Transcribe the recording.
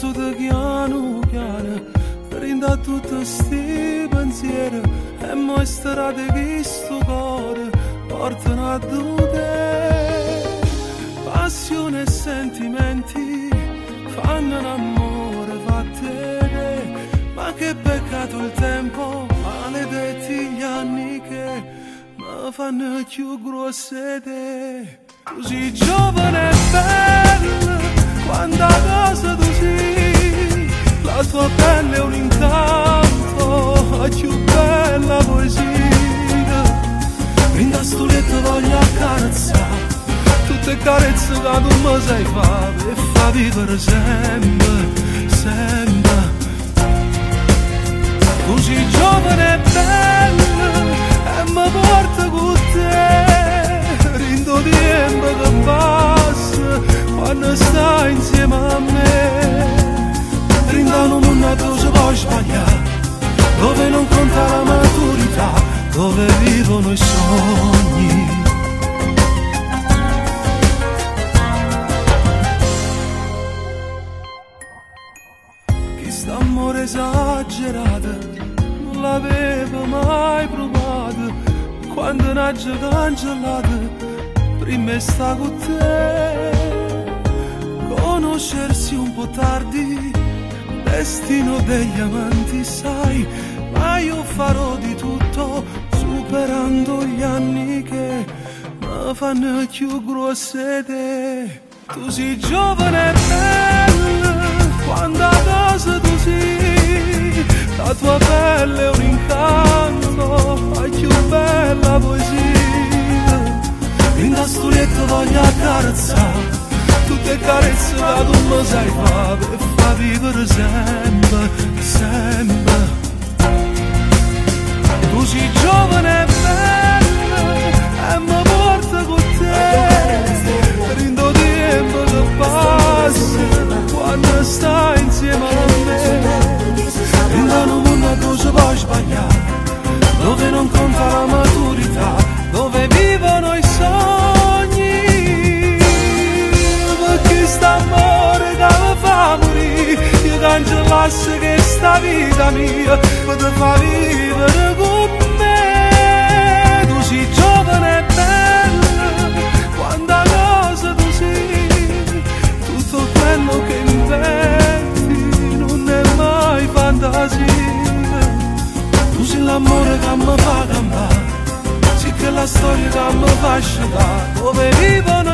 Trasuto chianu chiano dint' 'a tutte 'sti pensiere e mo 'e strade 'e chistu core portano addu te. Passione e sentimenti fanno n'ammore fatte ma che peccato il tempo, maledetti gli anni che mi fanno cchiù gruosse te. Tu sei giovane e bella, quanta cosa tu sei, la tua pelle è un incanto, la più bella poesia. Dint' 'a stu lietto voglio accarezzà tutte carezze che tu mi sai fa e fa vivere sempre, sempre. Tu sei giovane e bella e mi porta con te dint' 'o tiempo che passa quando stai insieme a me. Dint' 'a nu munno addò si può sbagliare, dove non conta la maturità, dove vivono i sogni. Chist'ammore esagerato nun l'avevo mai provato quando n'aggio cancellato prima 'e sta cu te. Conoscersi un po' tardi, destino degli amanti, sai, ma io farò di tutto superando gli anni che mi fanno cchiù gruosse te. Tu sei giovane e bella, quanta cosa tu sei, la tua pelle è un incanto, la più bella poesia. Dint' 'a stu lietto voglio accarezzà tutte carezze che tu mi sai fa e fa vivere sempre, sempre. Tu sei giovane e bella e mi porta con te dint' 'o tiempo che passa quando stai insieme a me. Dint' 'a nu munno addò si può sbagliare, dove non conta la maturità, dove vivono i sogni. Perché st'amore che mi fa morire, io cancellasse questa vita mia, per te fa vivere con me. Tu sei giovane e bella, quanta cosa tu sei, tutto quello che inventi non è mai fantasia. Tu sei l'amore che mi fa campare, sì che la storia che mi fa scetare, dove vivono